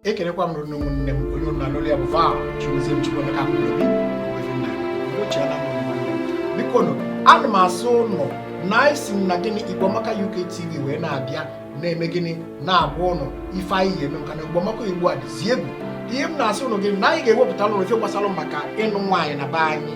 Ekelekwa m unu, ụmụnne m. Onye unu na-anụ olu ya bụ Val Chigozie Chukwuemeka Akụnobi ochiana m. Nwanne m, biko nụ, ana m asị ụnụ na anyị si na gịnị, Igbo Amaka UK TV wee na-abịa na-eme gịnị, na-agwa ụnụ ife anyị ga-eme, maka na Igbo Amaka ugbu a dịzi egwu. Ihe m na-asị ụnụ gịnị, na anyị ga-ewepụtara ụnụ ife gbasara maka ịnụ nwaanyị na be anyị,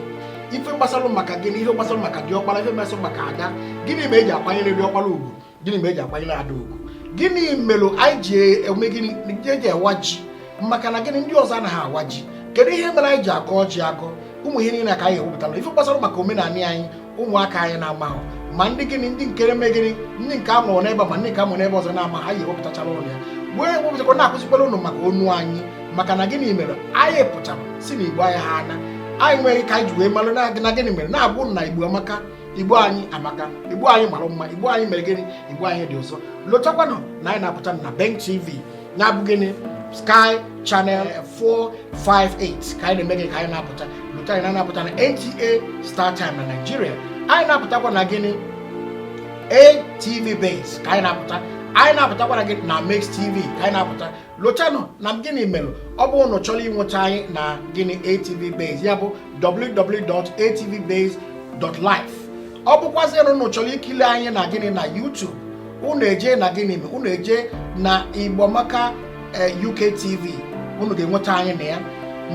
ife gbasara maka gịnị, ife gbasara maka diọkpara, ife gbasara maka ada. Gịnị ma eji akwanyere diọkpara ugwu? Gịnị ma eji akwanyere ada ugwu? Gịnị mere anyị ji eme gịnị, eji awa ji? Maka na gịnị, ndị ọzọ anaghị awa ji. Kedu ihe mere anyị ji agọ ọjị agọ? Ụmụ ihe niile ka anyị ewepụtara, ife gbasara maka omenala anyị, ụmụaka anyị na-ama ahụ, ma ndị gịnị, ndị nke eme gịnị, ndị nke amụrụ n'ebe, ma ndị nke amụrụ n'ebe ọzọ na-ama. Anyị ewepụtachara ụnụ ya, wee wepụtakwa, na-akụzikwara ụnụ maka onu anyị. Maka na gịnị mere anyị pụtara si na Igbo anyị ha ana anyị nwere ka anyị ji wee mara na gịnị mere na-agwụ ụnụ na Igbo amaka, Igbo anyị amaka, Igbo anyị mara mma, Igbo anyị mere gịnị, Igbo anyị dị ụzọ. Lotakwanụ na anyị na-apụta na Bank TV, na-abụ gịnị, Sky Channel 458 ka anyị na-eme gịnị, ka anyị na-apụta. Lota anyị na-apụta na NTA Star Time na Nigeria. Anyị na-apụtakwa na gịnị, ATV Base ka anyị na-apụta. Anyị na-apụtakwa na gịnị, na Mix TV ka anyị na-apụta. Lochanụ na gịnị mere, ọ bụrụ na chọrọ inweta anyị na gịnị, ATV Base, ya bụ www.atvbase.life. Ọ bụkwazị na unu chọrọ ikili anyị na gịnị, na YouTube, unu eje na gịnị, unu eje na Igbo Amaka UK TV, unu ga-enweta anyị na ya.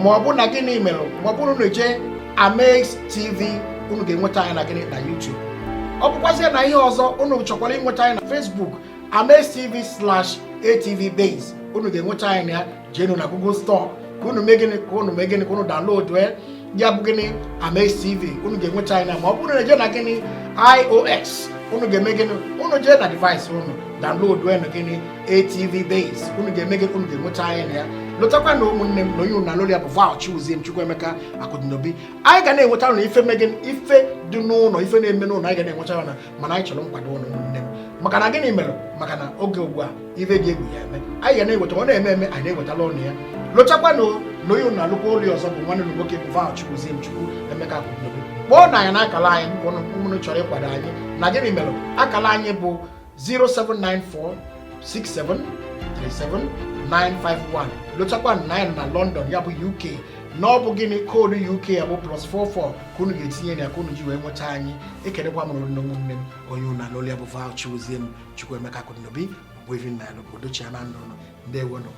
Ma ọ bụ na gịnị mere, ma ọ bụrụ unu eje Amaze TV, unu ga-enweta anyị na gịnị, na YouTube. Ọ bụkwazie na ihe ọzọ, unu chọkwara inweta anyị na Facebook, Amaze TV/ATV Base, unu ga-enweta anyị na ya. Jeenu na Google Store ka unu mee gịnị, ka unu mee gịnị, ka unu download ya, bụ gịnị, Amaze TV, unu ga-enweta anyị na. Ma ọ bụrụ na eje na gịnị, iOS, unu ga-eme gịnị, unu jee na device unu, download na gịnị, ATV Base, unu ga-eme gịnị, unu ga-enweta anyị na ya. Lụtakwa na ụmụnne m, na onye unu na-alụrụ ya bụ Val Chiwuzie Chukwuemeka Akụdịnobi. Anyị ga na-enweta ụnụ ife mee gịnị, ife dị n'ụlọ, ife na-eme n'ụlọ, anyị ga na-enweta ya na. Mana anyị chọrọ nkwado ụnụ, ụmụnne m. Maka na gịnị mere? Maka na oge ugbu a, ife dị egwu ya eme, anyị ga na-eweta. Ọ na-eme eme, anyị na-ewetala ụnụ ya. Lụchakwa na onye unu na-alụkwa olu ọzọ bụ nwanne ụnụ nwoke, bụ Val Chiwuzie Chukwuemeka Akụdịnobi. Kpọọ na anyị na akala anyị ụmụnụ chọrọ ịkwado anyị na gịnị mere, akala anyị bụ 0794 67 37 951. Lụchakwa na anyị nọ na London, ya bụ UK, na ọ bụ gịnị, code UK ya bụ +44 ka unu ga-etinye na ya, ka unu ji wee nweta anyị. Ekelekwa m na ụmụnne m. Onye unu alụlụ ya bụ Val Chiwuzie m Chukwuemeka Akụdịnobi bụ Evi na obodo chia na ndụ. Ndewonụ.